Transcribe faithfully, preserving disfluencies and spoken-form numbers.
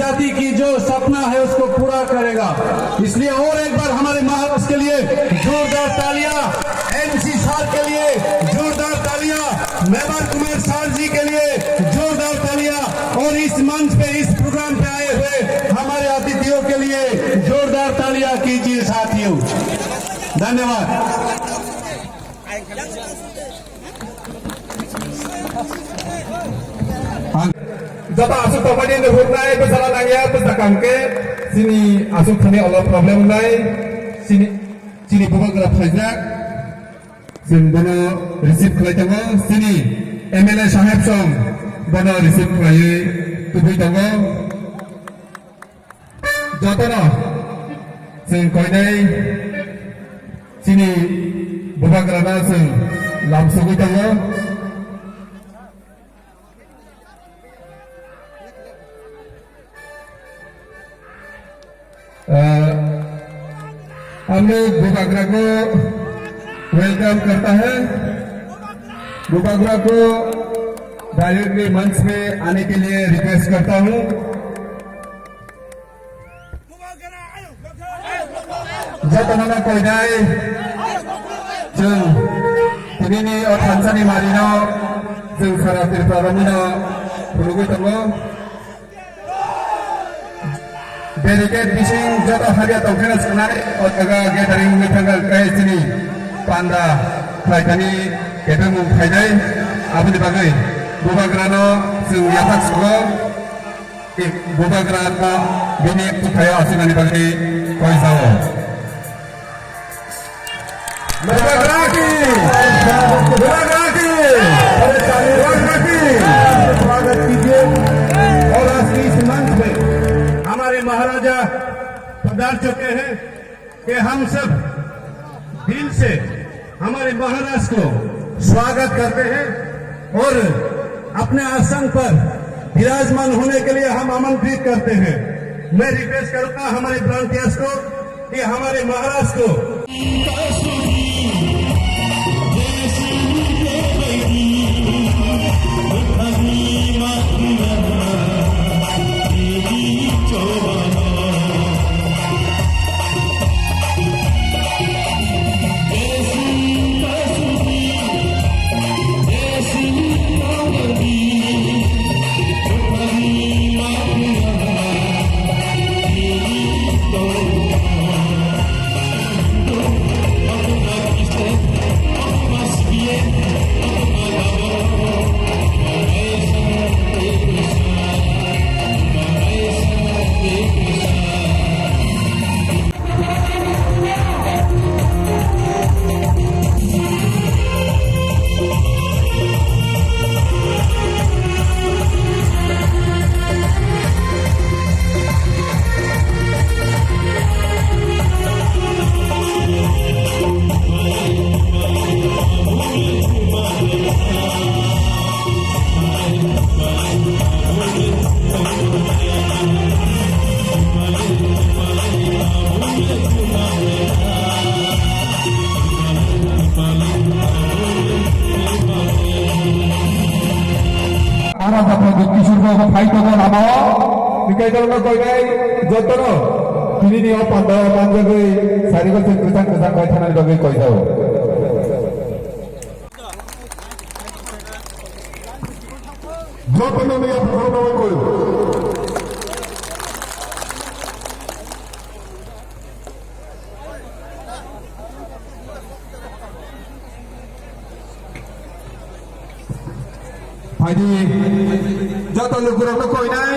जाति की जो सपना है उसको पूरा करेगा। इसलिए और एक बार हमारे महाराष्ट्र के लिए जोरदार तालियां, एमसी साहब के लिए जोरदार तालियां, मेवार कुमार सार जी के लिए जोरदार तालियां और इस मंच पे, इस प्रोग्राम पे आए हुए हमारे अतिथियों के लिए जोरदार तालियां कीजिए साथियों। धन्यवाद। Joto aswk tongmani hwnai bwsa nangya, bwsa kaham khe chini aswk thani olo problem wngnai, chini, chini bubagra phaijak, chwng bono receive khlai tongo, chini M L A saheb song bono receive khlaiwi tubui tongo. Jotono chwng koinai chini bubagrano chwng lamsogwi tongo. अ, हम लोग बुबागरा को welcome करता है। बुबागरा को directly मंच में आने के लिए request करता हूँ। Jotono koinai chwng tinini o thansani marino chwng sara Tripura romino phunugwi tongo. Barricade bising joto habya tongkheno sanai o jaga gathering wngwi thangkha, kai chini panda khlaithani kebengmung phainai, aboni bagwi bubagrano chwng yaphak sugo. Bubagra no bini bwkhaio asinani bagwi koi sao. Bubagra ki! Bubagra ki! Bubagra ki! स्वागत कीजिए। और आज की इस मंच में हमारे महाराजा पधार चुके हैं। कि हम सब दिल से हमारे महाराज को स्वागत करते हैं और अपने आसन पर विराजमान होने के लिए हम आमंत्रित करते हैं। मैं रिक्वेस्ट करूंगा हमारे ब्रांटियर्स को कि हमारे महाराज को Ara japra Kishore Babu phai tongo lama o. Bikai tongo koinai jotono. Tini ni o pandao manjagwi sari gol se kwchang kwchang bai thanani bagwi koijao. Jotono ni yapharno bai koyo. Phaidi, joto lukurokno koinai,